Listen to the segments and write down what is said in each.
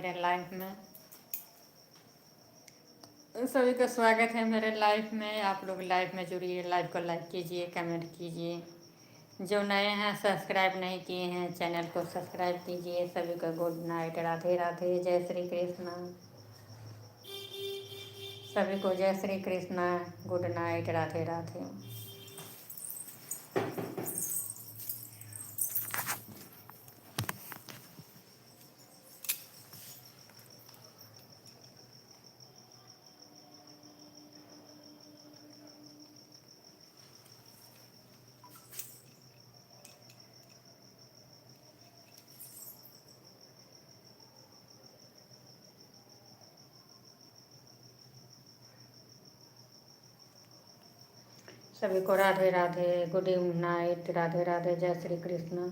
मेरे लाइफ में। सभी का स्वागत है मेरे लाइफ में। आप लोग लाइफ में जुड़िए, लाइव को लाइक कीजिए, कमेंट कीजिए। जो नए हैं, सब्सक्राइब नहीं किए हैं, चैनल को सब्सक्राइब कीजिए। सभी को गुड नाइट, राधे राधे, जय श्री कृष्णा। सभी को जय श्री कृष्णा, गुड नाइट, राधे राधे। सभी को राधे राधे, गुड नाइट, राधे राधे, जय श्री कृष्ण।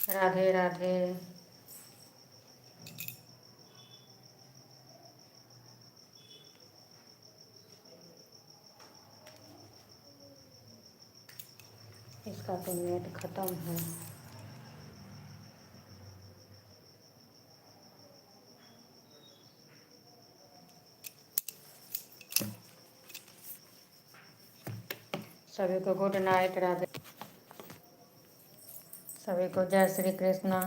राधे राधे। इसका तो नेट खत्म है। सभी को गुड नाइट, राधे। सभी को जय श्री कृष्णा।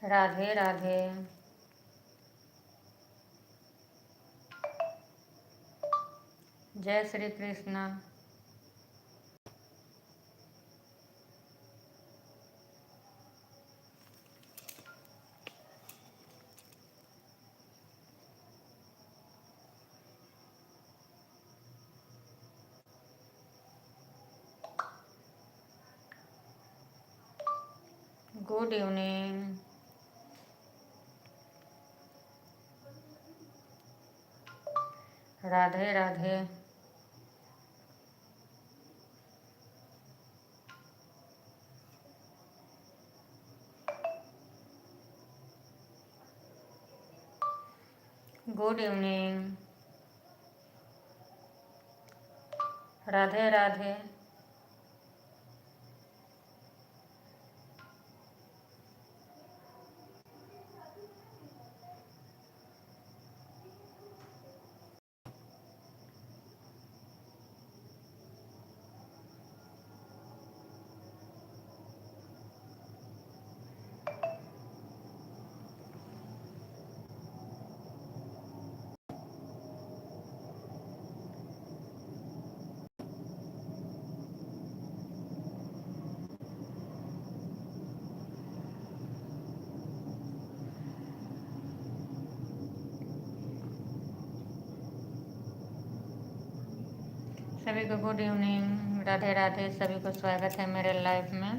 राधे राधे। जय Shri Krishna. Good evening. Radhe Radhe. Good evening. Radhe Radhe. सभी को गुड इवनिंग, राधे राधे। सभी को स्वागत है मेरे लाइफ में।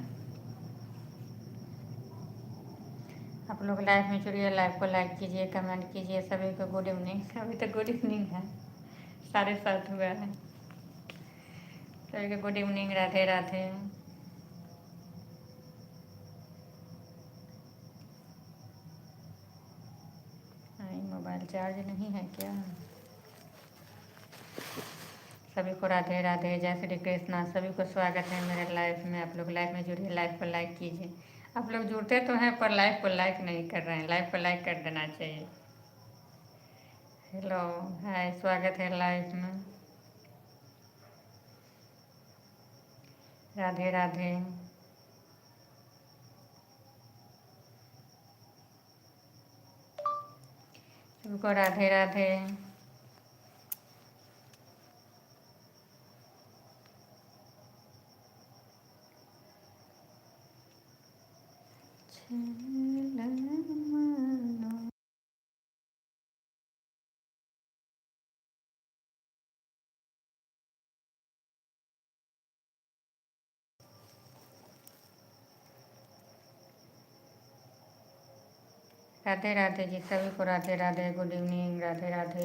आप लोग लाइफ में जुड़िए, लाइव को लाइक कीजिए, कमेंट कीजिए। सभी को गुड इवनिंग। अभी तो गुड इवनिंग है, 7:30 हुआ है। सभी को गुड इवनिंग, राधे राधे। नहीं, मोबाइल चार्ज नहीं है क्या? सभी को राधे राधे, जय श्री कृष्णा। सभी को स्वागत है मेरे लाइफ में। आप लोग लाइफ में जुड़िए, लाइफ को लाइक कीजिए। आप लोग जुड़ते तो हैं पर लाइफ को लाइक नहीं कर रहे हैं, लाइफ को लाइक कर देना चाहिए। हेलो हाय, स्वागत है लाइफ में। राधे राधे। सबको राधे राधे। राधे राधे जी, सभी को Radhe Radhe. Good evening, Radhe Radhe.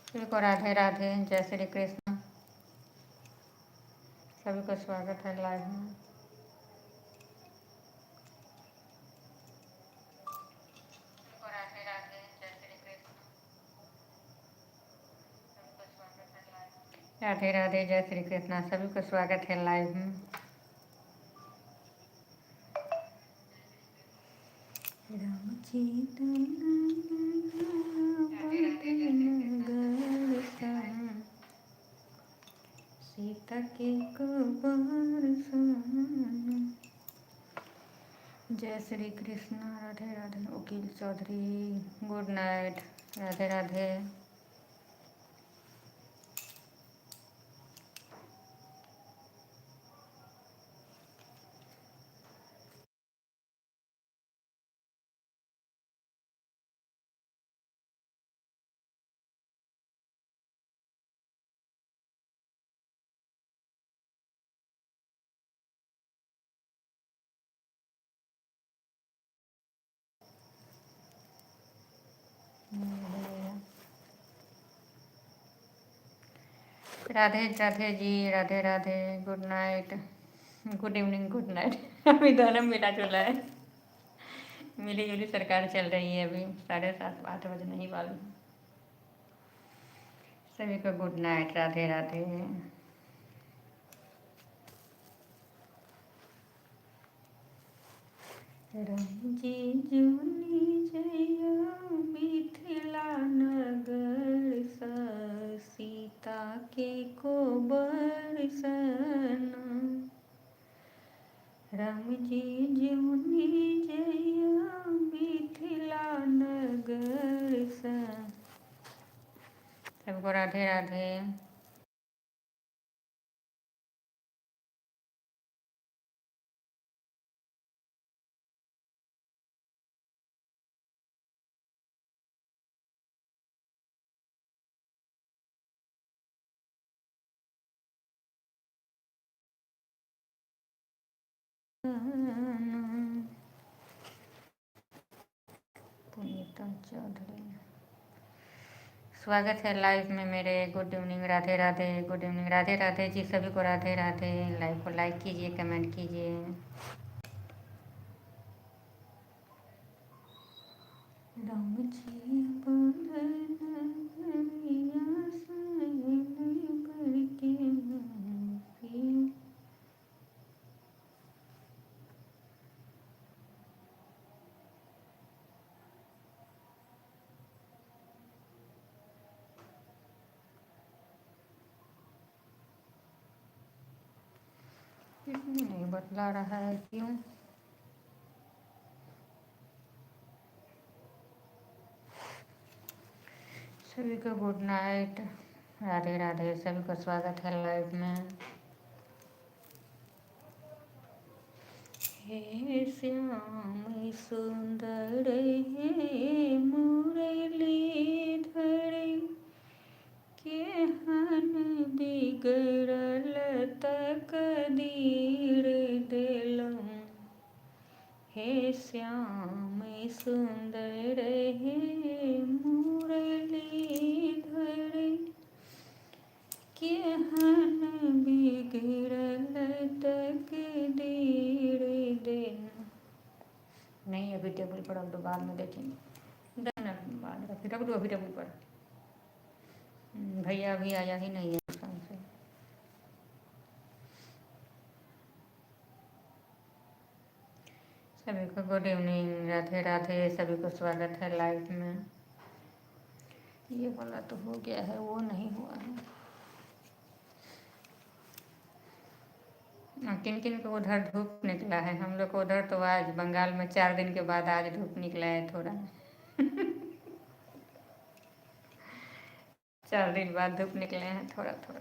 सभी को राधे राधे, जय श्री कृष्ण। सभी को स्वागत है लाइव में। राधे राधे, जय श्री कृष्णा। सभी को स्वागत है लाइव में। राम जी सीता के जय श्री कृष्ण। राधे राधे। वकील Chaudhary, good night. Radhe Radhe. Radhe Radhe ji, Radhe Radhe. Good night, good evening, good night. अभी दोनों मिला जुला है, मिली जुली सरकार चल रही है। अभी 7:30 8 बजे नहीं वाली। सभी को गुड नाइट, राधे राधे। राम जी जुनी जया मिथिला नगर सीता के कोबर सन। राम जी जुनी जया मिथिला नगर सबको राधे राधे। पुनीता चौधरी, स्वागत है लाइव में मेरे। Good evening, Radhe Radhe. Good evening, Radhe Radhe जी। सभी को राधे राधे। लाइव को लाइक कीजिए, कमेंट कीजिए। राम जी नहीं बतला रहा है क्यों? सभी को गुड नाइट, राधे राधे। सभी को स्वागत है लाइव में। हे श्याम सुंदर, हे मुरलीधर, केहन बिगड़ल तकदीर देलहुँ। श्याम सुन्दर हे मुरलीधर, केहन बिगड़ल तकदीर देना। नहीं अभी टेबुल पर रख दो, बाद में देखेंगे। बाद रख दो अभी टेबुल पर। भैया अभी आया ही नहीं है दुकान से। सभी को गुड इवनिंग, राधे राधे। सभी को स्वागत है लाइव में। ये वाला तो हो गया है, वो नहीं हुआ है। किन किन को उधर धूप निकला है? हम लोग को उधर तो आज बंगाल में 4 दिन के बाद आज धूप निकला है थोड़ा। 4 दिन बाद धूप निकले हैं थोड़ा थोड़ा।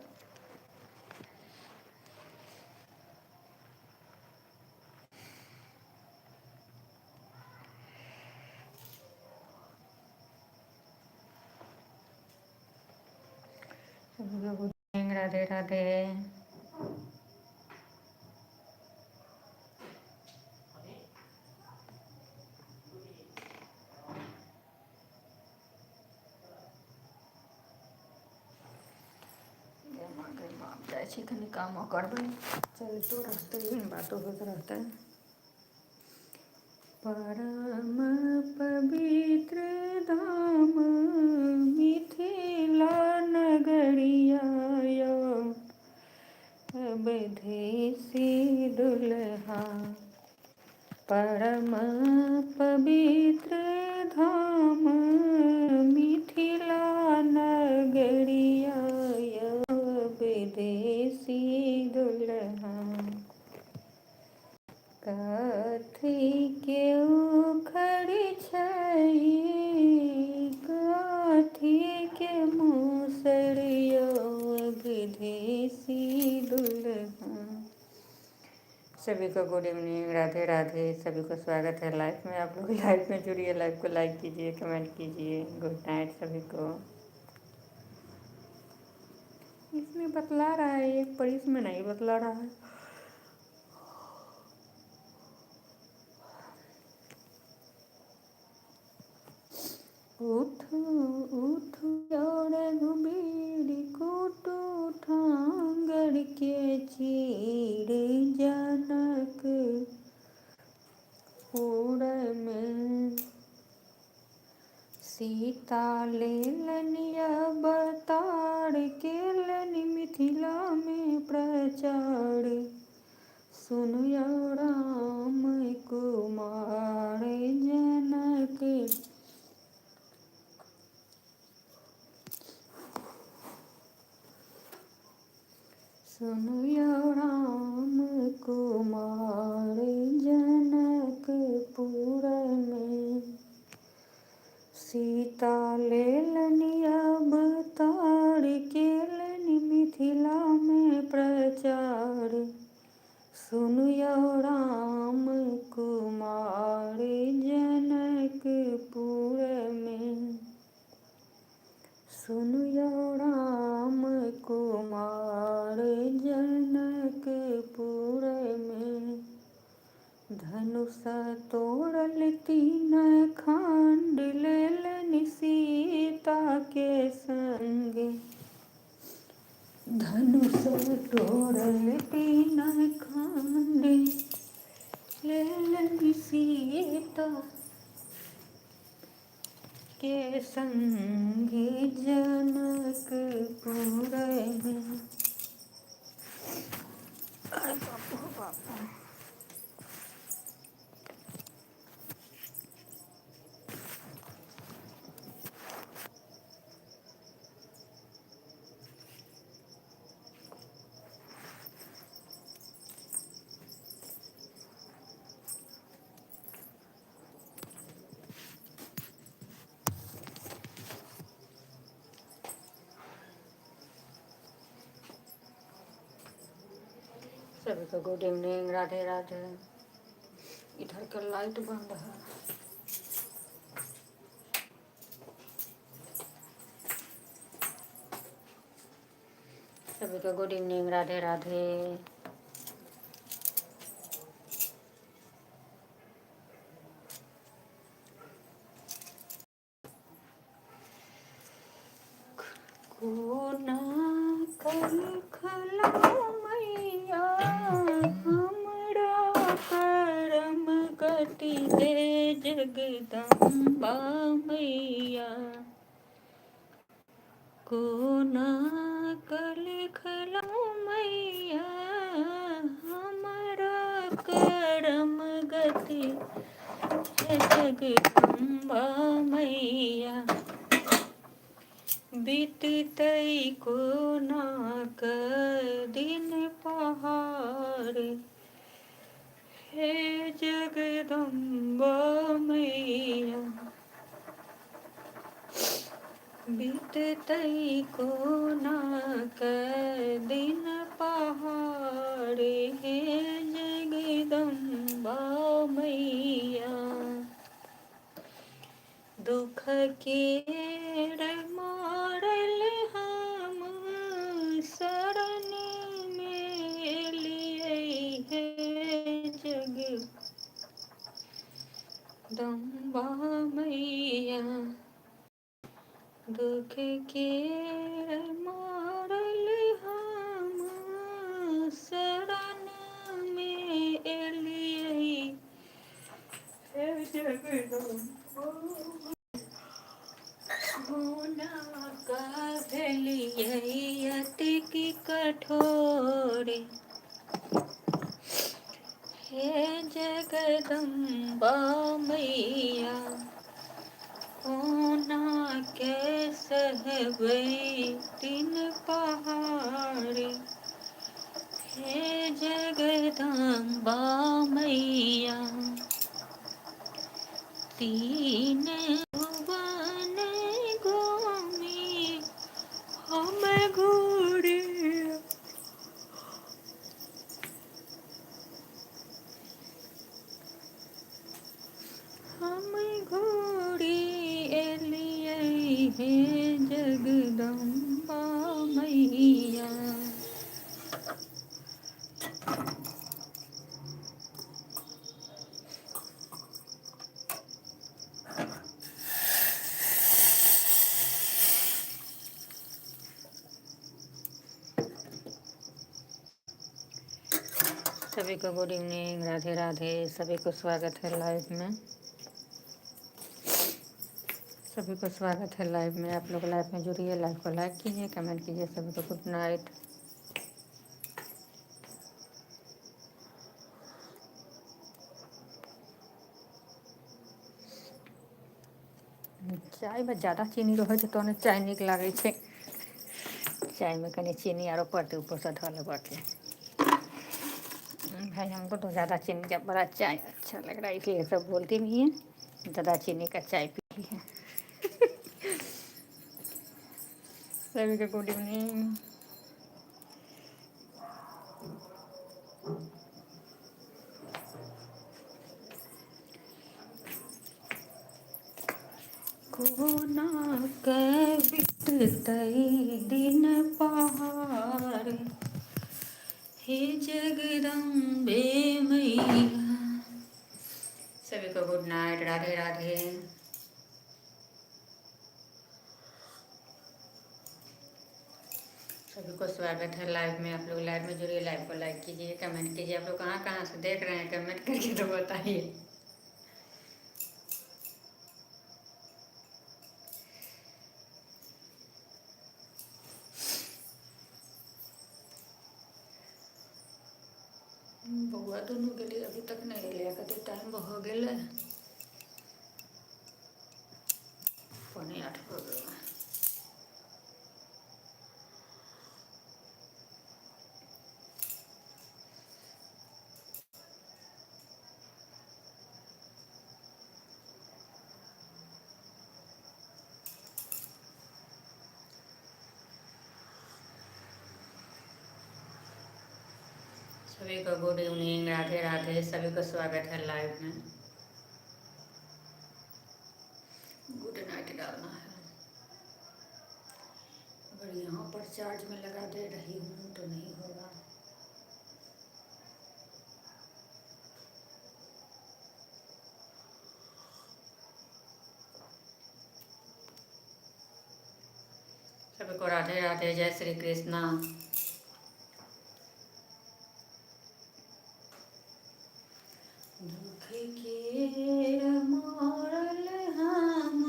राधे राधे। जाइ छी कनि कामो करबै, चलितो रहतै, बातो होइत रहतै। परम पवित्र धाम मिथिला नगरिया, अवधेशी दुल्हा। परम पवित्र धाम मिथिला नगरिया, विदेशी दुल्हा। कथी के उखड़ छै, कथी के मुसरियो, विदेशी दुल्हा। सभी को गुड इवनिंग, राधे राधे। सभी को स्वागत है लाइव में। आप लोग लाइव में जुड़िए, लाइव को लाइक कीजिए, कमेंट कीजिए। गुड नाइट सभी को। इसमें बतला रहा है एक पर, इसमें नहीं बतला रहा है। उठो उठो रघुबीर कुटु ठांगर के चीर, जनक पुर में सीता लेलनि अवतार, केलनि मिथिला में प्रचार। सुनियौ राम कुमार जनक। सुनियौ राम कुमार जनकपुर में सीता लेलनि अवतार, केलनि मिथिला में प्रचार। सुनियौ राम कुमार जनकपुर में। सुनियौ राम कुमार जनकपुर में धनुष तोड़ल 3 खंड, लेलनि सीता के संग। धनुष तोड़ल 3 खंड, लेलनि सीता के संग जनकपुर में। अरे बाप रे बाप। सभी को गुड इवनिंग, राधे राधे। इधर का लाइट बंद है। सभी को गुड इवनिंग, राधे राधे। कोना कलखलहुँ मैया हमरा करम गति हे जगदम्बा मैया। कोना कलखलहुँ मैया हमरा करम गति हे जगदम्बा मैया। बीततै कोना क दिन पहाड़ हे जगदम्बा मैया। बीततै कोना क दिन पहाड़ हे जगदम्बा मैया। दुख के मारल हम शरण में एलियै हे जगदम्बा मैया। दुख के मारल हम शरण में एलियै हे जगदम्बा। कोना क भेलियै अतिक कठोर हे जगदम्बा मैया। कोना के सहबै तीन पहाड़ हे जगदम्बा मैया। तीन भुवन घूमी हम घूरी हम घूरी एलियै हे जगदम्बा मैया। सभी को गुड इवनिंग, राधे राधे। सभी को स्वागत है लाइव में। सभी को स्वागत है लाइव में। आप लोग लाइव में जुड़िए, लाइव को लाइक कीजिए, कमेंट कीजिए। सभी को गुड नाइट। चायमे ज्यादा चीनी रहै छै तहने चाय नीक लागै छै। चायमे कनि चीनी आरो पड़तै, ऊपरसँ धऽ पड़तै। भाई हमको तो ज़्यादा चीनी का बड़ा चाय अच्छा लग रहा है, इसलिए सब बोलते भी हैं ज़्यादा चीनी का चाय पी है। सभी को गुड इवनिंग। कोना के बीततै दिन पहाड़ हे जगदम्बे मैया। सभी को गुड नाइट, राधे राधे। सभी को स्वागत है लाइव में। आप लोग लाइव में जुड़िए, लाइव को लाइक कीजिए, कमेंट कीजिए। आप लोग कहाँ कहाँ से देख रहे हैं कमेंट करके तो बताइए। बउआ दुनू गेलै, अभी तक नहि एलै। कते टाइम भऽ गेलै? 7:45 भऽ गेलै। सभी को गुड इवनिंग, राधे राधे। सभी को स्वागत है लाइव में। गुड नाइट डालना है। अगर यहाँ पर चार्ज में लगा दे रही हूँ तो नहीं होगा। सभी को राधे राधे, जय श्री कृष्णा। दुख के मारल हम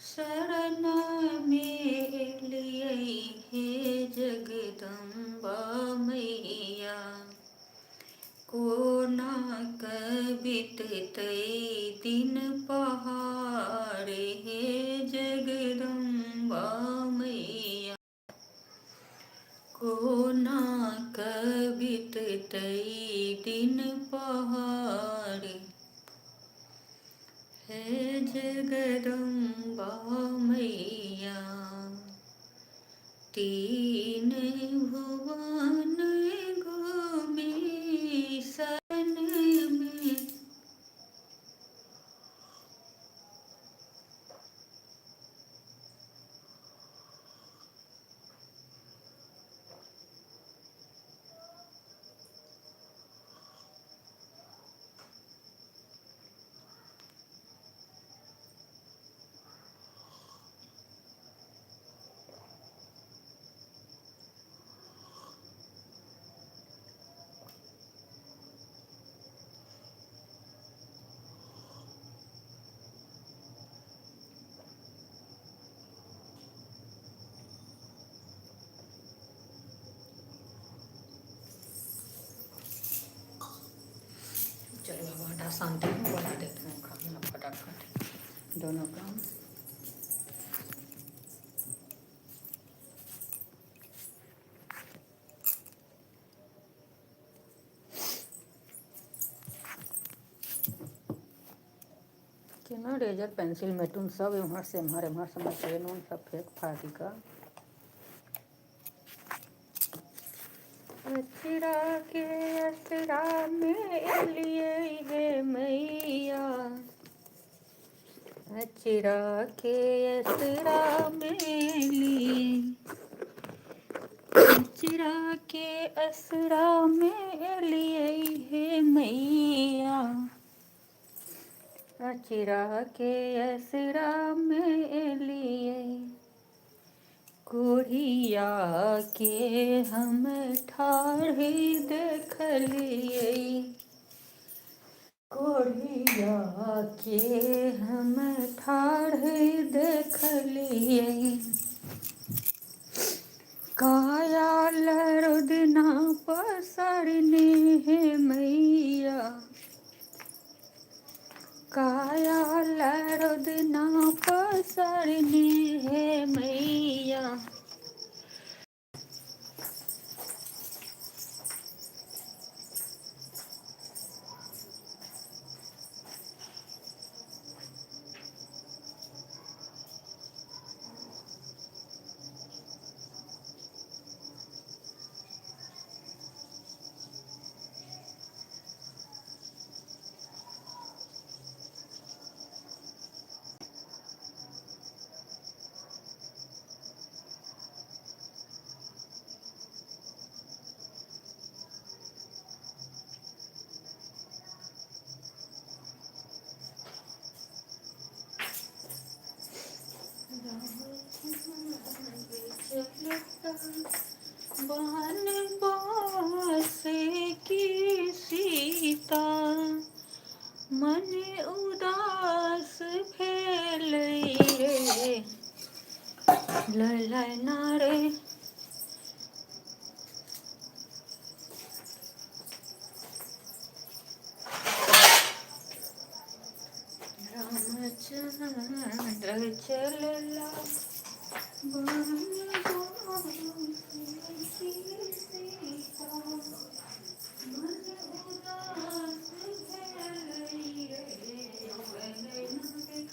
शरण में लिए हे जगदम्बा मैया, कोना कबिततै दिन पहाड़ हे जगदम्बा मैया, कोना कबिततै दिन पहाड़ हे जगदम्बा मैया। तीन भुवन घूमे सन में, चलो अब आटा सानती हूँ, बना देती हूँ खाना फटाफट, दोनों काम। केना रेजर पेंसिल मेटून सब एम्हर से एम्हर एम्हर से पेन उन सब फेंक फाकि कऽ। अचरा के असरा में एलियै हे मैया, अचरा के असरा में एलियै, अचरा के असरा में एलियै हे मैया, अचरा के असरा में एलियै। कोढ़िया के हम ठाढ़ देखलियै, कोढ़िया के हम ठाढ़ देखलियै। काया लरुदना पसरने हे मैया, काया लरुदना पसरने हे मैया। बनवास की सीता मन उदास भेलै रे, ललना रे। रामचंद्र चलला बनवास की सीता मन उदास भेलै रे, ललना रे।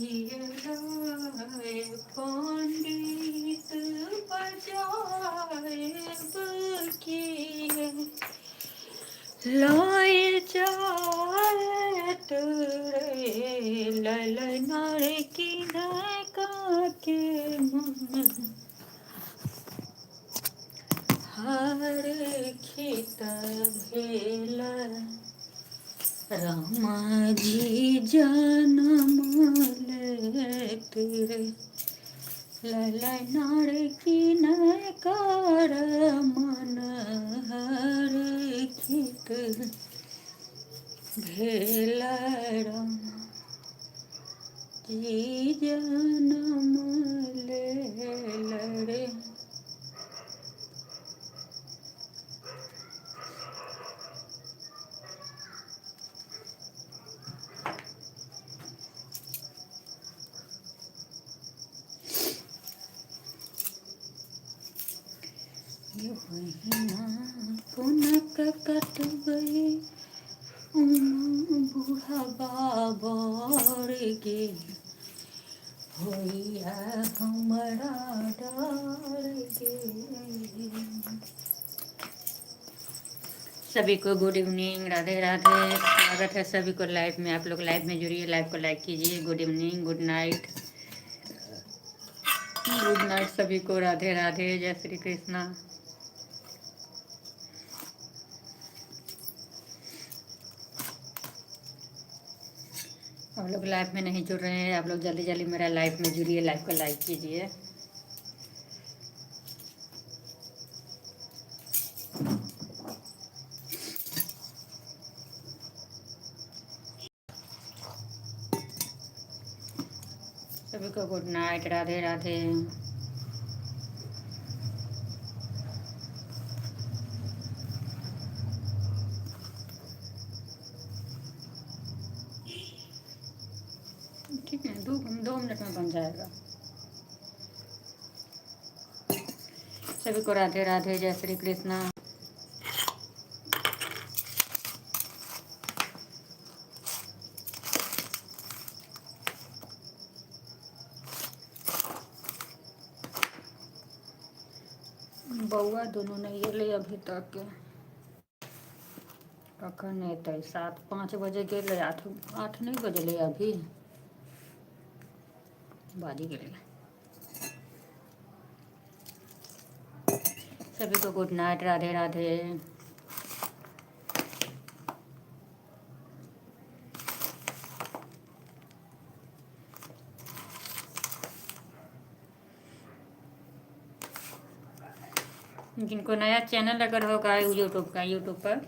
किए पंडित बजाएब किए लाए जायत रे ललना रे किन्ह के मन हरखित भेल रामा जी जनम लेत रे ललना रे किन्ह कर मन हरखित भेल राम जी जनम लेल रे। ये बहिना पुनक कटबै बुढ़बा बर गे होइया हमरा डर गे। सभी को गुड इवनिंग, राधे राधे। स्वागत है सभी को लाइव में। आप लोग लाइव में जुड़िए, लाइव को लाइक कीजिए। Good evening, good night, good night सभी को। राधे राधे, जय श्री कृष्णा। आप लोग लाइव में नहीं जुड़ रहे हैं, आप लोग जल्दी जल्दी मेरा लाइव में जुड़िए, लाइव को लाइक कीजिए। सभी को गुड नाइट, राधे राधे। ठीक है, दो दो मिनट में बन जाएगा। सभी को राधे राधे, जय श्री कृष्णा। बउआ दोनों नहीं एलै अभी तक। कखन एतै? 7-5 बजे गेलै, 8 8 नहीं बजलै अभी, बाजी गेलै। सभी को गुड नाइट, राधे राधे। जिनको नया चैनल अगर होगा यूट्यूब का, यूट्यूब पर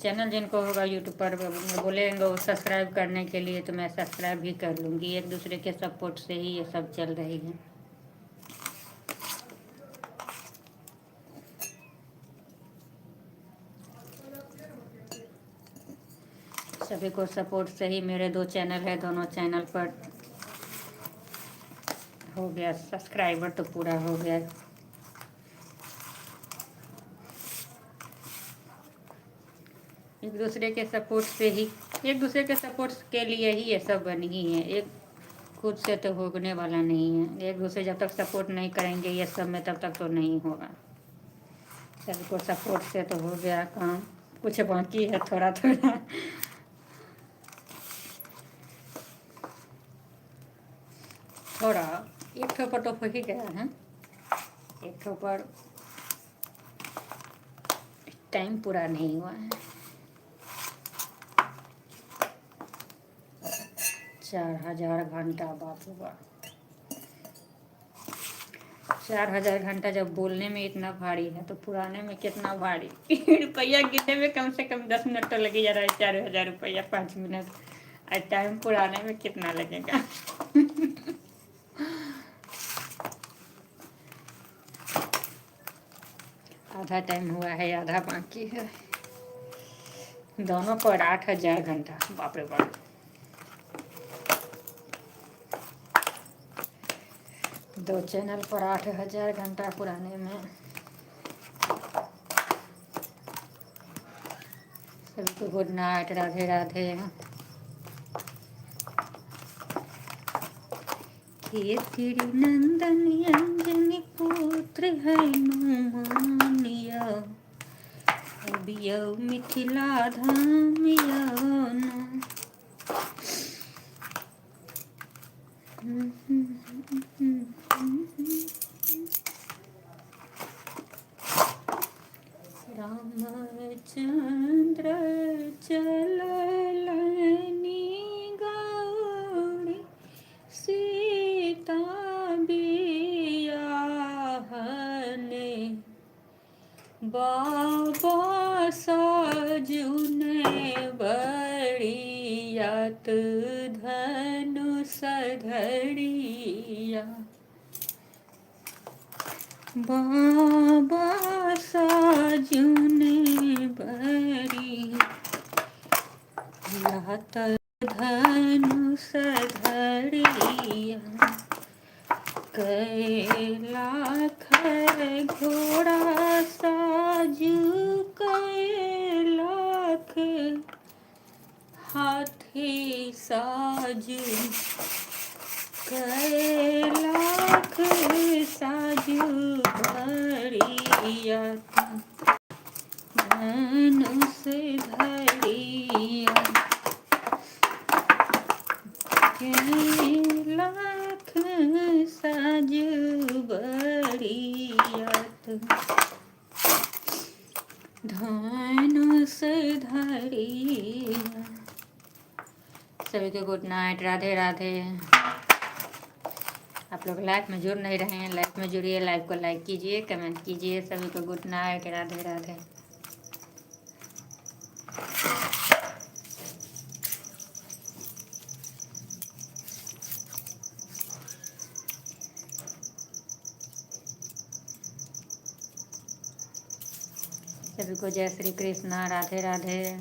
चैनल जिनको होगा यूट्यूब पर बोलेंगे वो सब्सक्राइब करने के लिए, तो मैं सब्सक्राइब भी कर लूँगी। एक दूसरे के सपोर्ट से ही ये सब चल रही है। सभी को सपोर्ट से ही मेरे 2 चैनल है, दोनों चैनल पर हो गया सब्सक्राइबर तो पूरा हो गया। एक दूसरे के सपोर्ट से ही, एक दूसरे के सपोर्ट के लिए ही ये सब बनी है। एक खुद से तो होने वाला नहीं है। एक दूसरे जब तक सपोर्ट नहीं करेंगे ये सब में, तब तक तो नहीं होगा। सबको सपोर्ट से तो हो गया काम, कुछ बाकी है थोड़ा थोड़ा। थोड़ा एक ठो पर तो हो ही गया है, एक ठो पर टाइम पूरा नहीं हुआ है। 4000 घंटा, बाप रे बाप, 4000 घंटा जब बोलने में इतना भारी है तो पुराने में कितना भारी। रुपया गिनने में कम से कम 10 मिनट तो लग ही जा रहा है। 4000 रुपया 5 मिनट, और टाइम पुराने में कितना लगेगा। आधा टाइम हुआ है, आधा बाकी है। दोनों पर 8000 घंटा, बाप रे बाप। 2 चैनल पर 8000 घंटा पुराने में। सबको गुड नाइट, राधे राधे। हे श्री नंदन अंजनी पुत्र हनुमान यौ, अबियौ मिथिला धाम यौ ना। रामचंद्र चललनि गौरी सीता बियाहने, बाबा साजुने बरियात धनुष धरिया, बाबा साजुने बरियात धनुष धरिया, कैलाख घोड़ा साजू, कैलाख हाथी साजू, कैलाख साजू बरियात धनुष धरिया, कैलाख साजू बरियात धनुष धरिया। सभी को गुड नाइट, राधे राधे। आप लोग लाइव में जुड़ नहीं रहे हैं, लाइव में जुड़िए, लाइव को लाइक कीजिए, कमेंट कीजिए। सभी को गुड नाइट, राधे राधे। सभी को जय श्री कृष्णा, राधे राधे।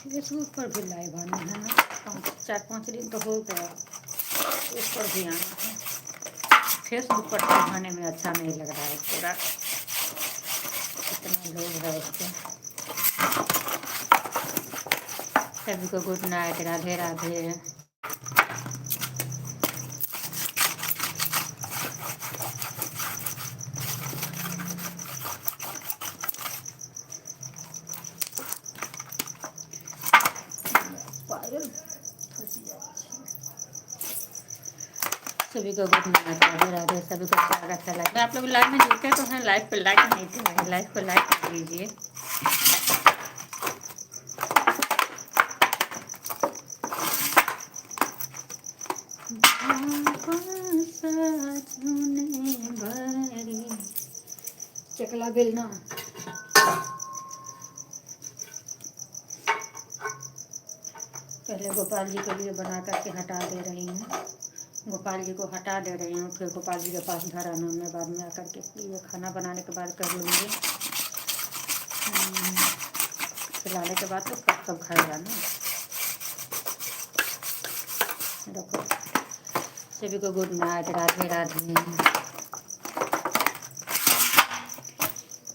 फेसबुक पर भी लाइव आना है ना, 5 4-5 दिन तो हो गया, उस पर भी आना है। फेसबुक पर तो आने में अच्छा नहीं लग रहा है, पूरा इतना लोग है उसके। सभी को गुड नाइट, राधे राधे। पायल फंस जाइ छै। सभी को गुड नाइट, राधे राधे। सभी को स्वागत है लाइव में। आप लोग लाइव में जुड़ते तो हैं, लाइव को लाइक नहीं कर रहे, लाइव को लाइक कर दीजिए। बाबा साजुने बरी चकला बेलना। पहले गोपाल जी के लिए बना करके हटा दे रही हूँ, गोपाल जी को हटा दे रही हूँ, फिर गोपाल जी के पास धराना मैं बाद में आकर के, ये खाना बनाने के बाद कर लूँगी। खिलाने के बाद तो सब सब खाएगा ना। रखो। सभी को गुड नाइट, राधे राधे।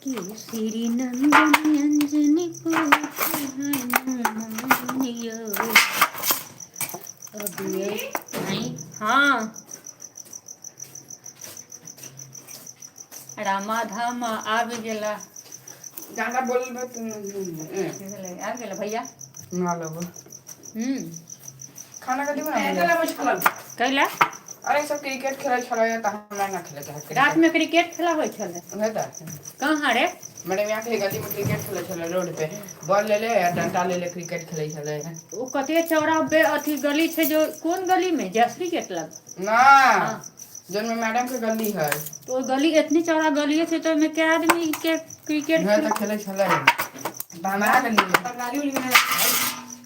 कि श्री नंदन अंजनी पुत्र हनुमान यौ, अब ये नहीं। हाँ, रामाधाम आबि गेला। गाना बोलबे त आबि गेला भैया। ना लेबो। खाना कथी बना? कैला? अरे, सब क्रिकेट खेलै छलै त हमरा ना खेले के है। रात में क्रिकेट खेला होइ छलै? उहे त। कहाँ रे? मेरे यहाँ के गली में क्रिकेट खेलै छलै, रोड पे बॉल ले ले आ डंडा ले ले क्रिकेट खेलै छलै। ओ कते चौड़ा बे अथी गली छै जो, कोन गली में, जयश्री गेट लग? ना, जोन में मैडम के गली है। तो ओ गली इतनी चौड़ा गली छै तो ओहिमे के आदमी के क्रिकेट? उहे त खेलै छलै त हमरा गली में।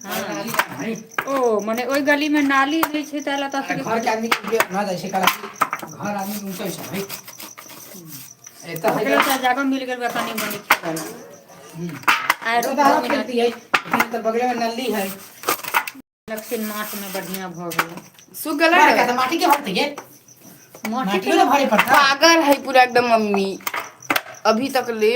हाँ। ओ मने ओहि गली में नाली नहि छै ताहि लए तऽ घर के आदमी के ना जाइ छै, काहे घर आदमी के ऊँचा छै भाई एतऽ है। ओकरा तऽ जगह मिल गेल बा कनी मनी खेलै ला। आरो खेलती है, तो बगले में नली है। दक्षिण मास में बढ़िया भऽ गेलै। सूख गेलै। बड़का तऽ माटी के भरतै ये। माटी माटियो ने भरे पड़तै। पागल है पूरा एकदम मम्मी अभी तक ले।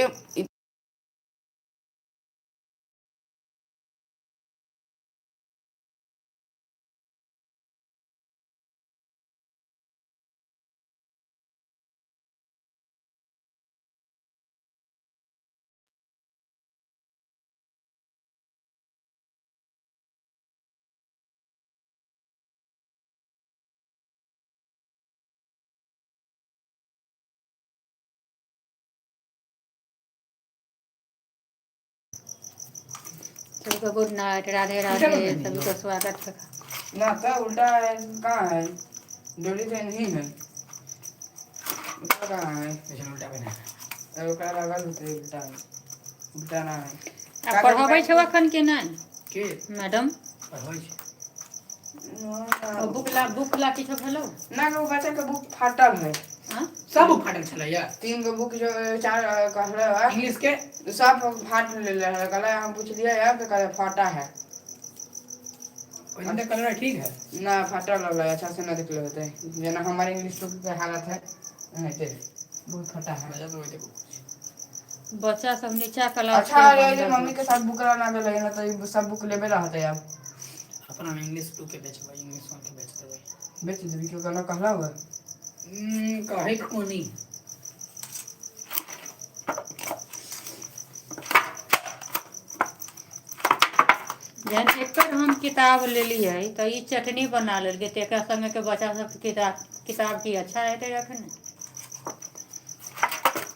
सबके गुड नाइट, राधे राधे, सभी को स्वागत है। ना तो उल्टा है, कहाँ है डोली तो नहीं है, उल्टा कहाँ है? ऐसे उल्टा बना। अरे ओकरा लगल होतै उल्टा है, उल्टा ना है। आ पढ़बै छौ अखन के नहि? के? मैडम। पढ़बै छै। ओ बुक ला, बुक ला किछो भेलौ? ना वो बच्चा के बुक फाटल है। आँ? सब फाटल छलैया। तीन गो बुक जो चार कहले है। इंग्लिश के। सब फाट लेले है, कहले हम पूछलिए है तो कहले फाटा है। ओहि दिन तक कलर ठीक है। ना फाटल रहलै, अच्छा से ना देखले होते, जेना हमारे इंग्लिश बुक के हालत है ओनाहिते बहुत फटा है। मजा तो ओहि देखू। बच्चा सब नीचा क्लास। अच्छा रहे जे मम्मी के साथ बुक ना गेलै ना, तो ई सब बुक लेबे रहते अब। अपना हम इंग्लिश 2 के बेचबै, इंग्लिश 1 के बेच देबै। बेच देबी? क्यों कहना कहला हुआ? कहै के कोनी। जहन एकर हम किताब लेलियै तऽ ई चटनी बना लेलकै, तऽ एकरा संगे के बच्चा सबके किताब, किताब की अच्छा हेतै रखने?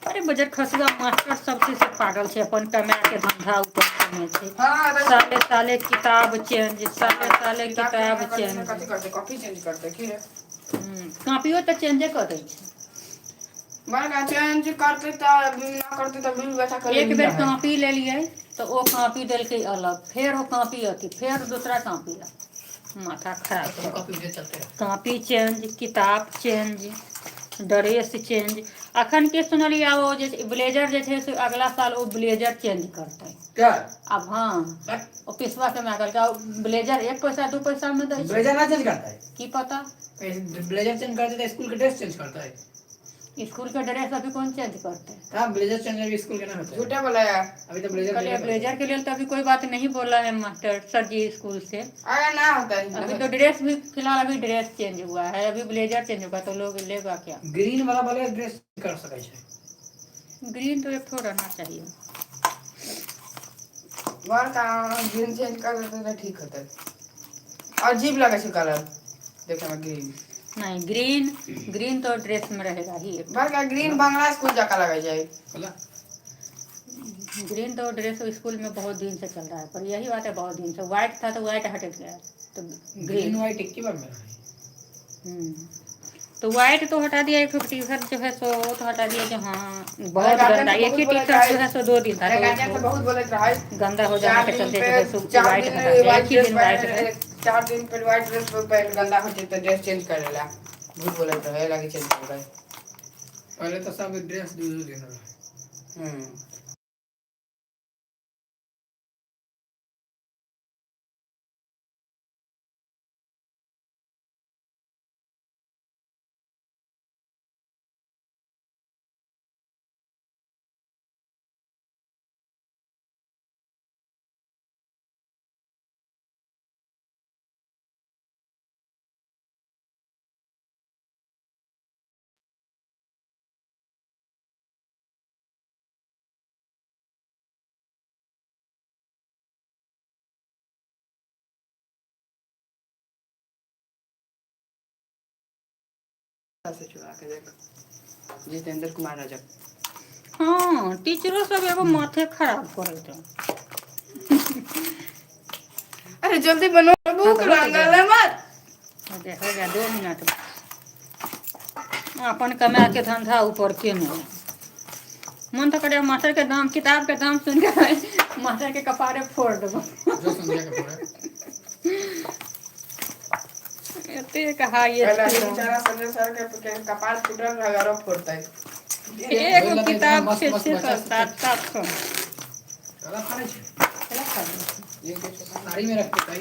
अरे बजर खसुआ मास्टर सब छै से पागल छै, अपन कमाए के धंधा ऊपर केने छै। हाँ। साले साले किताब चेंज, साले साले किताब चेंज। कथी करते? कॉपी चेंज करते की रे? कॉपियो तऽ चेंजे कऽ दै छै। बड़का चेंज करते तऽ ना करते तऽ बिल बच्चा के। एक बेर कॉपी लेलियै तऽ ओ कॉपी देलकै अलग, फेर ओ कॉपी अथी, फेर दूसरा कॉपी ला, माथा खराब तो कऽ। कॉपी उठे चलते रहे। कॉपी चेंज, किताब चेंज, ड्रेस चेंज। अखन के सुनलियै आब ओ जे ब्लेजर जे छै से अगला साल ओ ब्लेजर चेंज करतै। क्या? आब हँ। ओ पिसवा के माय कहलकै ब्लेजर एक पैसा दू पैसा मे दै छै। ब्लेजर ना चेंज करता है? की पता। ब्लेजर चेंज करते तो स्कूल के ड्रेस चेंज करता है। स्कूल के ड्रेस अभी कौन चेंज करतै? तब ब्लेजर चेंज अभी स्कूल के ना होता है। झूठे बोला यार। अभी तो ब्लेजर। कहलियै ब्लेजर के लेल तो अभी कोई बात नहीं बोला है मास्टर सर जी स्कूल से। अगर ना होता है। अभी तो ड्रेस भी फिलहाल अभी ड्रेस चेंज हुआ है, अभी ब्लेजर चेंज होगा तो लोग लेगा क्या? ग्रीन वाला वाला ड्रेस कर सकै छै। ग्रीन तो एक ठो रहना चाहिए। बड़का ग्रीन चेंज कर देते तऽ ठीक होतै, अजीब लगे छै कलर देखे में ग्रीन। नहीं, ग्रीन ग्रीन तो ड्रेस में रहेगा ही एक। बड़का ग्रीन बांग्ला स्कूल जका लगे छै। बोला। ग्रीन तो ड्रेस स्कूल में बहुत दिन से चल रहा है, पर यही बात है, बहुत दिन से व्हाइट था तो व्हाइट हट गया तो ग्रीन ग्रीन। व्हाइट एक ही बार में है। तो व्हाइट तो हटा दिया, एक टी शर्ट जो है सो वो तो हटा दिया, जो हाँ बहुत गार्जियन गंदा तो एक ही बहुत टी बोला शर्ट जो जाए। है सो 2 दिन था अरे तो गार्जियन से उसको बहुत बोलत रहे। गंदा हो जाने चार के दिन चलते पे जो है सो चार व्हाइट दिन हटा दिया, व्हाइट एक ही ड्रेस दिन व्हाइट पहन रहे। 4 दिन पे व्हाइट ड्रेस पहन गंदा हो जेतै, ड्रेस चेंज करे ला बहुत बोलत रहे लागी चेंज कर गए। पहले तो सब ड्रेस दू दू दिन रहे। से चुरा के देख जितेंद्र कुमार रजक। हाँ, टीचरो सब एगो माथे खराब करैत है। अरे जल्दी बनो, भूख हाँ, तो हो लागल है मत। हो गया, हो गया, 2 मिनट। अपन कमा के धंधा ऊपर केने मन तऽ करे मास्टर के दाम, किताब के दाम सुन के मास्टर के कपारे फोड़ देबो। जो संध्या के पढ़े। एतेक हाई। पहले ही बेचारा संजय सर के कपार फूटल रहे औरो फोड़तै। एगो ओहि लए तऽ किताब मस्त छै मस्त छे बच्चा सौ सबके 700-700। चला फाड़ै छै। केला खा लै? ये के छोटा साड़ी में रख देतै।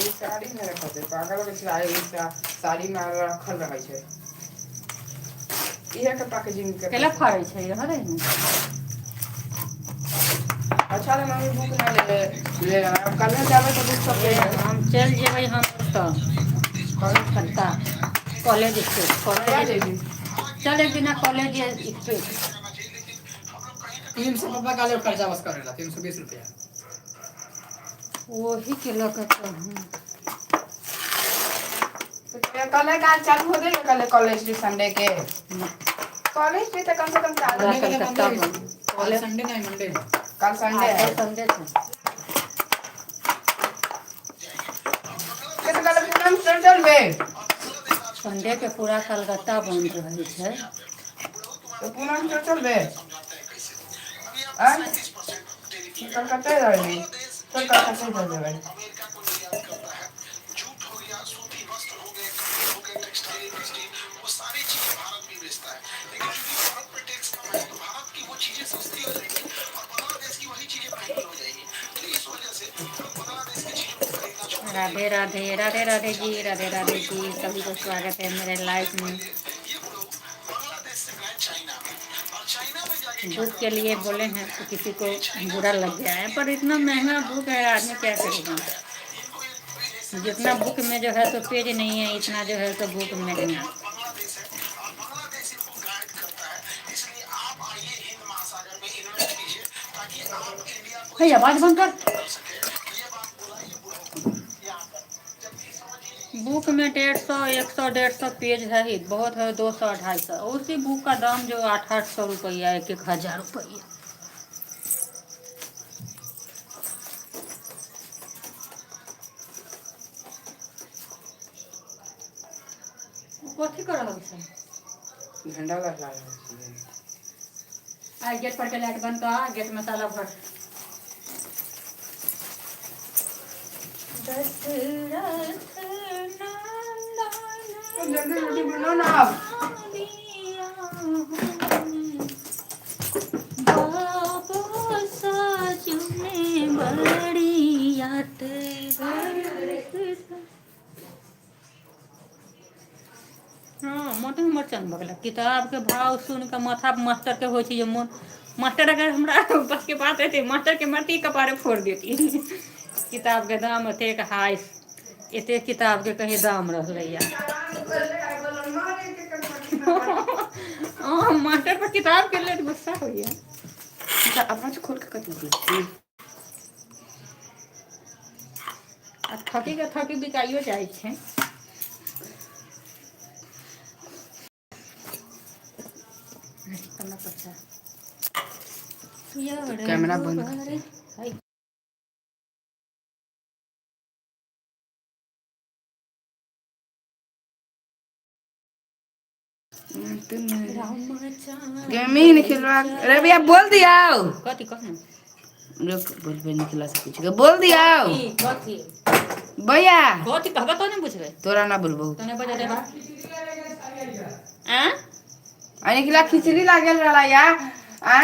ई साड़ी मे रखल छै, पागल लगै छै। ई साड़ी मे रखल रहै छै। इहे के पैकेजिंग के केला पैसा। फाड़ै छै यहाँ रही ने। अच्छा रे मम्मी, बुक नहि ले ले। कल्हे जाबै तऽ बुक सब ए ले लेबै। हम चलि जेबै हम तऽ कल कलकत्ता कॉलेज स्ट्रीट, कहिया कॉलेज जेबही? स्ट्रीट चल एक दिना कॉलेज स्ट्रीट। 300 रुपया का खर्चा बस करेला 320 रुपया। वही के लऽ कऽ कहूँ। कल काज चालू होतै, कल कॉलेज डे, संडे के कॉलेज डे तऽ कम से कम चालू। पूरा संडे के कलकत्ता बंदे होइ बंद छै। कल कॉलेज। संडे नहि, मंडे है। कल संडे आज है। तो संडे छै। तऽ कल पूनम चल चलबे। संडेके पूरा कलकत्ता बन्द रहै छै। तऽ पूनम चल चलबे। आँय, कलकत्ते रहली? चल, कलकत्ते चल जेबै। राधे राधे, राधे राधे जी, राधे राधे जी। सभी को स्वागत है मेरे लाइफ में। बुक के लिए बोले हैं तो किसी को बुरा लग गया है, पर इतना महंगा बुक है, आदमी क्या करेगा? जितना बुक में जो है तो पेज नहीं है इतना, जो है तो बुक महंगा। हे, आवाज बंद कर। बुक में 150, 100, 150 पेज है ही, बहुत है 200, 250। उसी बुक का दाम जो 800-800 रुपया, 1-1 हजार रुपया। कथी कर रहल छै? झंडा लहरा रहल छियै। आ गेट पर के लाइट बंद कर, गेट में ताला भर। दशरथ नंदन जल्दी रोटी बनाओ ना कन्हैया आप। दिया बाबा साजुने बड़ी यात। हँ, मोटे हमर चंग भऽ गेलै। किताबके भाव सुनि कऽ माथा मास्टरके होइ छै जे मोन मास्टर अगर हमरा बसके बात हेतै, मास्टरके मारती, कपारे फोड़ देती। किताबके दाम एतेक हाइ, एतेक किताबके कहीं दाम रहलैया। हँ, मास्टर पर किताब के लेल गुस्सा होइया। अच्छा, अपना से खोल के कथी छी? आ थकी के थकी बिकाइयो जाइ छै। पचा तो कैमरा बंद कर दे। है। गेमी निखिलवा रवि, आप बोल दिया। कथी कहू? रुक, बोलबे निखिला से पूछ के बोल दिया। कथी कथी? भैया। कथी कहबा तो नहि बुझबै। तोरा ना बोलबो। तने बजा देबा आँ। आ निखिला खिचड़ी लागल रहला या आ।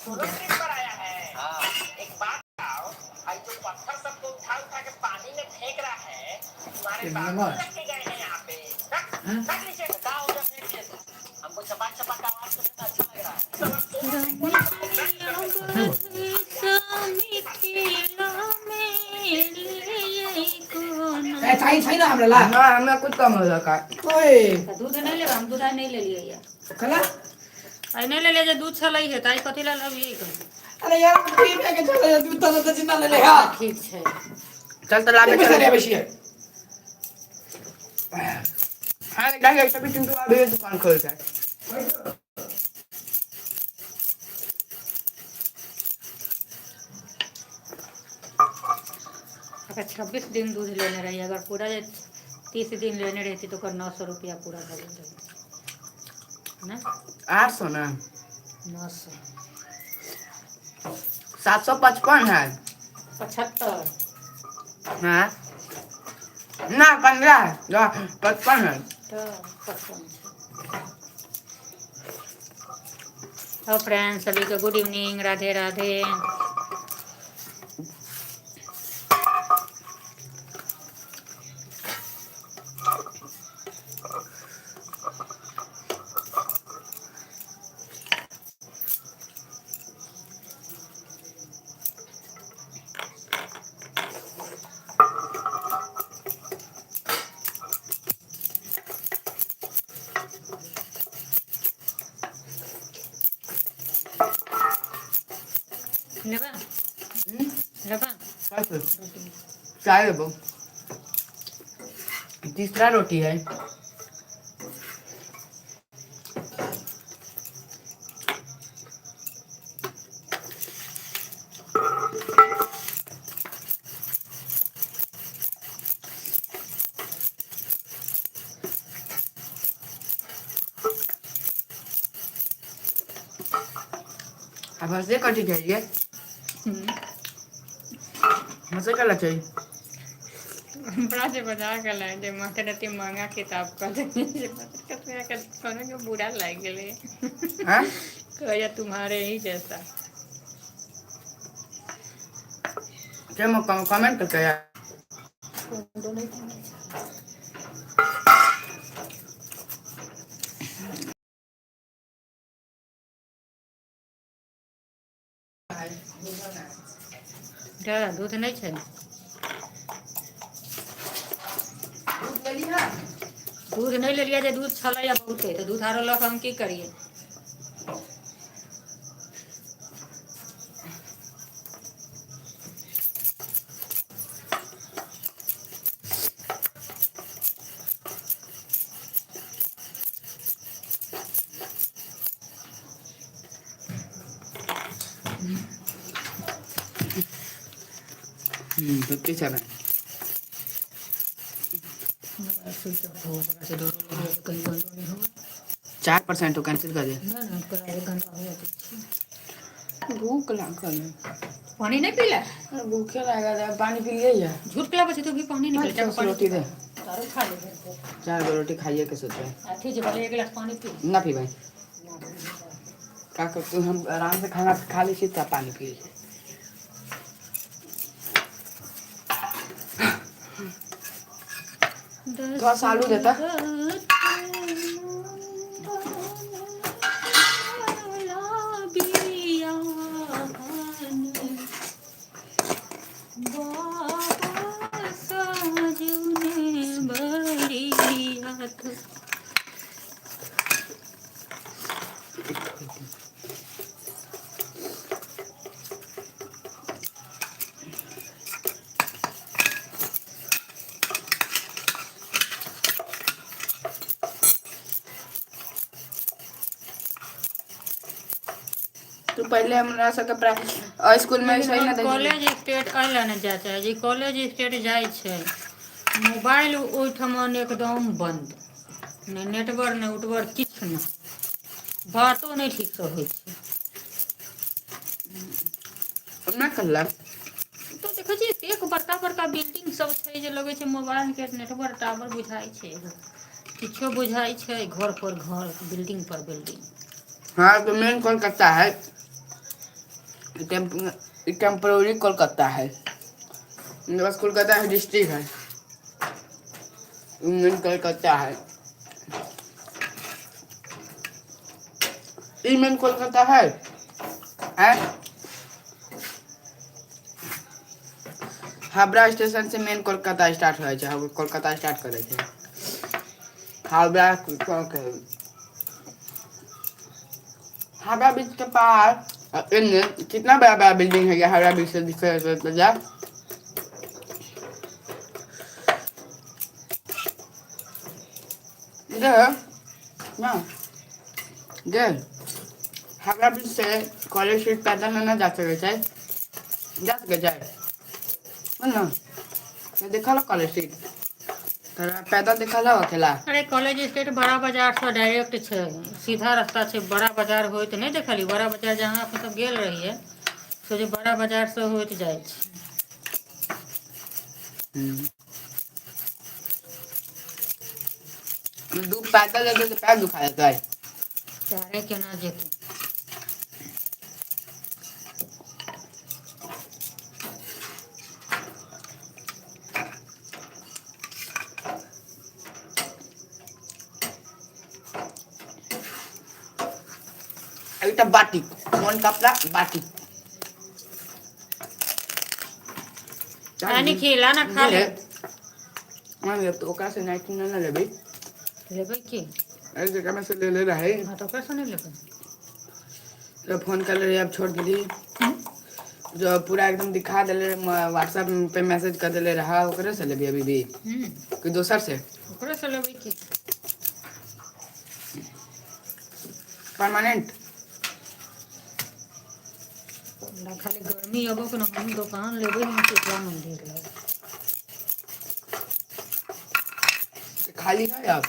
ए चाहिन्छ छैन हाम्रो ला ना हमरा कुछ कम हो का। ओए दूध नहीं लेबै हम, दूध आइ नहीं लेलियै ये। कला आइ नहीं लेलियै जे दूध छलै हे, तऽ आइ कथी लए लबियै कऽ? अरे यार पी पे के चले दूध त त चिन्ता ले ले हा। ठीक छै। चल तो लाबे पैसा चल। ले आबै छियै। हाँ जाके तभी चिंटू अभी दुकान खोल जाए। अगर 26 दिन दूध लेने रही, अगर पूरा जे 30 दिन लेने रहती तो ओकर 900 रुपया पूरा भऽ गेल रहै ने। 800 ना। 900। 755 है। 75। हाँ ना, 15 है जो 55 है। तऽ 55 छै। और फ्रेंड्स सभी को गुड इवनिंग, राधे राधे। लेबा? लेबा? चाय लेबो। तीसरा रोटी है। अब हंसे कटी चाहिए। हंसे कला चाहिए। हमरा जे बजा के लाइ जे मास्टर एते महंगा किताब कऽ देने छै, कतना के कोनो के बुरा लागि गेलै। हाँ। कहैया तुम्हारे ही जैसा। क्या कमेंट करके यार। दूध नहीं छै। दूध लेली है? दूध नहीं लेलियै जे दूध छलैया बहुते, तऽ दूध आरो लऽ कऽ हम की करियै? 57। 4% तो कैंसिल कर दे। ना ना, एक घंटा हो जाते। भूख लागल है। पानी नहीं पीला? भूखे लागल है, पानी पी लिए है। झूठ के लाबै छै तू भी पानी नहीं पीला। पाँच रोटी दे। तारो खा ले। 4 गो रोटी खाइए के सोचे। अथी जे पहले एक गिलास पानी पी। ना पी भाई, का कर तू, हम आराम से खाना खा ली छी तब पानी पी। थोड़ा सा आलू देता। तू पहले हमरा सबके स्कूल में सही ना। कॉलेज स्टेट अइला ने जा चाहे जे कॉलेज स्टेट जाइ छै, मोबाइल ओहिठमन एकदम बंद, नहि नेटवर्क नहि उटवर्क किछु नहि, बातो नहि ठीकसँ होइ छै। ना कहलक। तऽ देखै छियै एतेक बड़का बड़का बिल्डिंग सब छै जे लगै छै मोबाइल के नेटवर्क टावर बुझाइ छै, एगो किछो बुझाइ छै, घर पर घर, बिल्डिंग पर बिल्डिंग। हाँ तो मेन कोलकाता है। टेम्पोररी कोलकाता है, बस कोलकाता है, डिस्ट्रिक्ट है, मेन कलकत्ता है। ई मेन कोलकाता है। हैं? हावड़ा स्टेशन से मेन कोलकाता स्टार्ट होइ छै, कोलकाता स्टार्ट करै छै हावड़ा। हावड़ा ब्रिज के पार एने कितना बड़ा बड़ा बिल्डिंग है। हावड़ा ब्रिज से दिखे जा इधर ना गे। हावड़ा ब्रिज से कॉलेज स्ट्रीट पैदल ना जा सके छै, जा सके छै ना। देखल कॉलेज स्ट्रीट तोरा पैदल देखल हो अकेला? अरे, कॉलेज स्ट्रीट बड़ा बाजार से डायरेक्ट छै, सीधा रास्ता छै। बड़ा बाजार होइत नहि देखली? बड़ा बाजार जहाँ अपना सब गेल रहियै, तो जे बड़ा बाजार से होइत जाइ छै। दू पैदल जेतै तऽ पैर दुखा जेतै। पैरे केना जेतै? एकटा बाटिक कोन कपड़ा बाटिक। पानी खिला ना, खा ले। मान तो ओकरा से नाइटी ना लेबै। लेबै की? अरे, जगह में से ले ले रहे। हाँ, तो ओकरा से नहि लेबै। तो फोन कर ले रहे, अब छोड़ देली। जो पूरा एकदम दिखा देले, व्हाट्सएप पे मैसेज कर देले रहा, ओकरे से लेबी अभी भी कि दोसर से? ओकरे से लेबै की। परमानेंट। हमरा खाली गर्मी अबो के न, हम दोकान लेबै हम शीतला मंदिर लग। खाली है अब?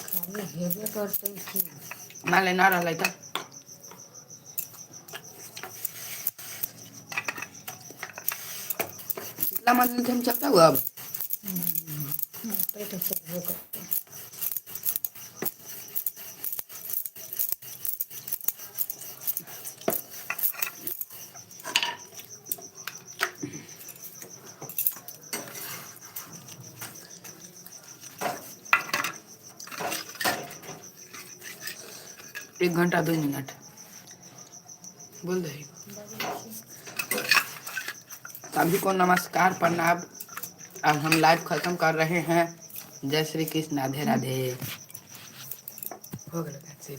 खाली हेबे करतै की। मान ले ना रहलै तऽ? शीतला मंदिर से हम चलता हुआ अब। होतै तऽ चलबे करतै। 1 घंटा 2 मिनट बोल दही। सभी को नमस्कार, प्रणाम। अब हम लाइव खत्म कर रहे हैं। जय श्री कृष्ण, राधे राधे। हो गया कैंसिल।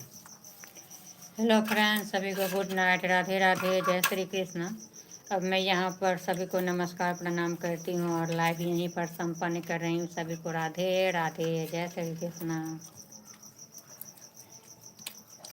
हेलो फ्रेंड्स, सभी को गुड नाइट, राधे राधे, जय श्री कृष्ण। अब मैं यहाँ पर सभी को नमस्कार प्रणाम करती हूँ और लाइव यहीं पर संपन्न कर रही हूँ। सभी को राधे राधे, जय श्री कृष्ण।